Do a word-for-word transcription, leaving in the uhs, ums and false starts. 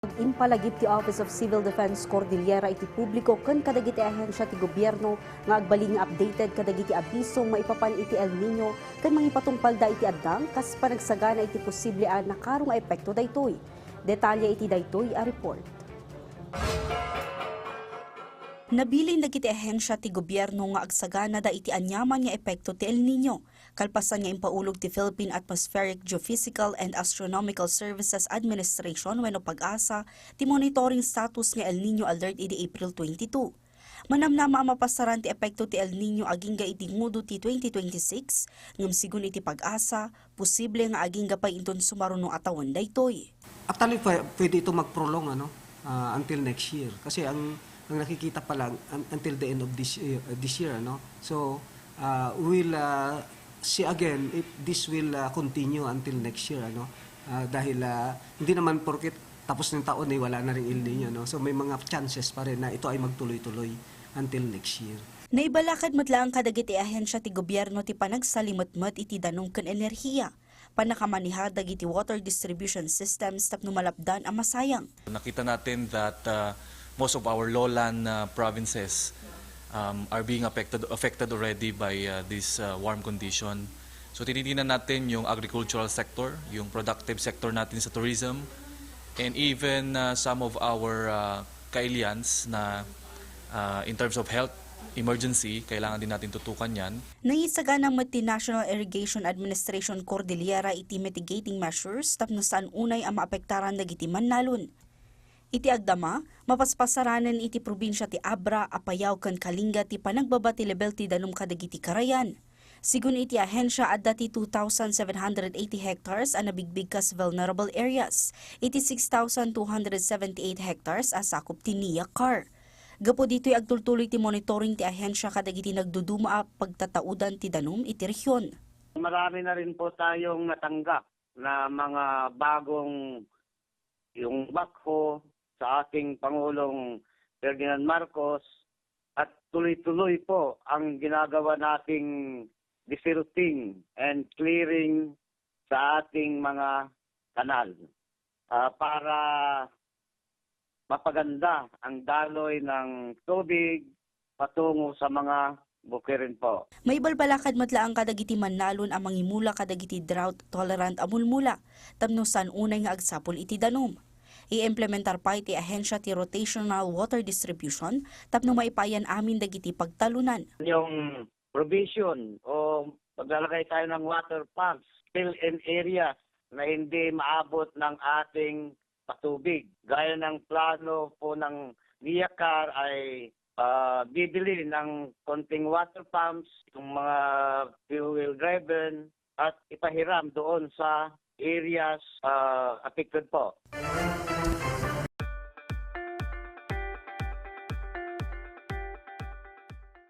Impalagip ti Office of Civil Defense Cordillera iti publiko ken kadagiti ahensya ti gobierno nga agbalin nga updated kadagiti abiso maipapan iti El Niño ken mangipatungpalda iti addang kas panagsagana iti posible a nakaro nga epekto daytoy. Detalye iti daytoy a report. Nabilin dagiti ahensya ti gobierno nga agsaganada iti aniaman nga epekto ti El Niño, kalpasan nga impaulog ti Philippine Atmospheric Geophysical and Astronomical Services Administration wenno PAGASA ti monitoring status nga El Niño alert idi April twenty-two. Manamnama a mapasaran ti epekto ti El Niño agingga iti ngudo ti twenty twenty-six, ngem sigun iti PAGASA, posible nga agingga pay inton sumaruno a tawen daytoy. Actually, pwe-, pwede ito mag-prolong, ano, ah, until next year. Kasi ang, ang nakikita pa lang, un-, until the end of this year, this year, ano. So, ah, we'll, ah, see again if this will, ah, continue until next year, ano. Ah, dahil, ah, hindi naman porket tapos ng taon ay wala na ring El Niño, no? So, may mga chances pa rin na ito ay magtuloy-tuloy until next year. Naibalakad met laeng kadagiti ahensya ti gobierno ti panagsalimetmet iti danum ken enerhiya, pannakamanehar dagiti water distribution systems tapno malapdan a masayang. Nakita natin that, uh, most of our lowland, uh, provinces, um, are being affected, affected already by, uh, this, uh, warm condition. So, tinitingnan natin yung agricultural sector, yung productive sector natin sa tourism, and even, uh, some of our, uh, kailians na, uh, in terms of health emergency, kailangan din natin tutukan yan. Nangisagana met ti National Irrigation Administration Cordillera iti mitigating measures tapno saan unay a maapektaran dagiti mannalon. Iti agdama, mapaspasaranen iti probinsia ti Abra, Apayao ken Kalinga ti panagbaba ti lebel ti danum kadagiti karayan. Sigun iti ahensya, adda ti two thousand seven hundred eighty hectares a nabigbig kas vulnerable areas iti six thousand two hundred seventy-eight hectares a sakup ti NIA CAR. Gapu ditoy, agtultuloy ti monitoring ti ahensya kadagiti nagduduma a pagtataudan ti danum iti rehion. Marami na rin po tayong natanggap na mga bagong yung backhoe sa ating Pangulong Ferdinand Marcos at tuloy-tuloy po ang ginagawa nating desilting and clearing sa ating mga kanal, ah, para mapaganda ang daloy ng tubig patungo sa mga bukirin po. Maibalbalakad met laeng kadagiti mannalon a mangimula kadagiti drought-tolerant a mulmula tapno saan unay nga agsapul iti danum. Iimplementar pay ti ahensya ti rotational water distribution tapno maipayan amin dagiti pagtalunan. Yung provision o maglalagay tayo ng water pumps, fill-in areas na hindi maabot ng ating patubig. Gaya ng plano po ng NIA CAR ay, ah, bibili ng konting water pumps, yung mga fuel driven, at ipahiram doon sa areas, ah, affected po.